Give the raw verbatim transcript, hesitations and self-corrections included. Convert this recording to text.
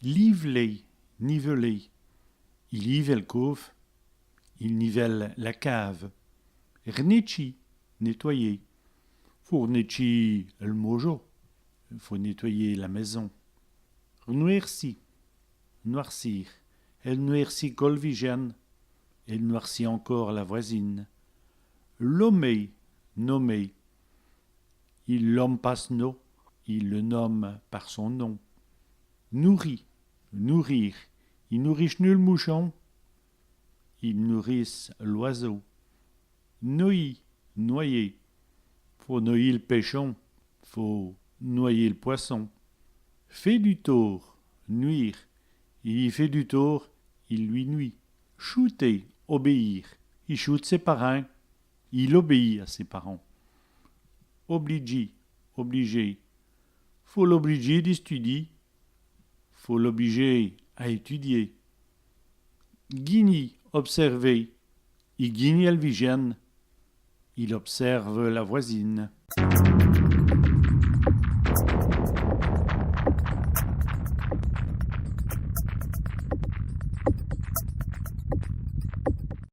Livler, niveler. I live èl côve, il nivelle la cave. Rnètchî, nettoyer. Faut rnètchî èl môjo, faut nettoyer la maison. Rnwêrci, noircir. Èle nwêrcit co l' vijène, elle noircit encore la voisine. Lomer, nommer. I l' lome pa s' no, il le nomme par son nom. Nouri, nourrir. I nourichenut l' mouchon, ils nourrissent l'oiseau. Noyî, noyer. Faut noyî l' pèchon, faut noyer le poisson. Fé du tôrt, nuire. I lî fét du tôrt, il lui nuit. Choûter, obéir. I choûte sès parints, il obéit à ses parents. Oblidjî, obliger. Faut l'oblidjî di studî, faut l'obliger à étudier. Guignî, observer. I guigne èl vijène, il observe la voisine.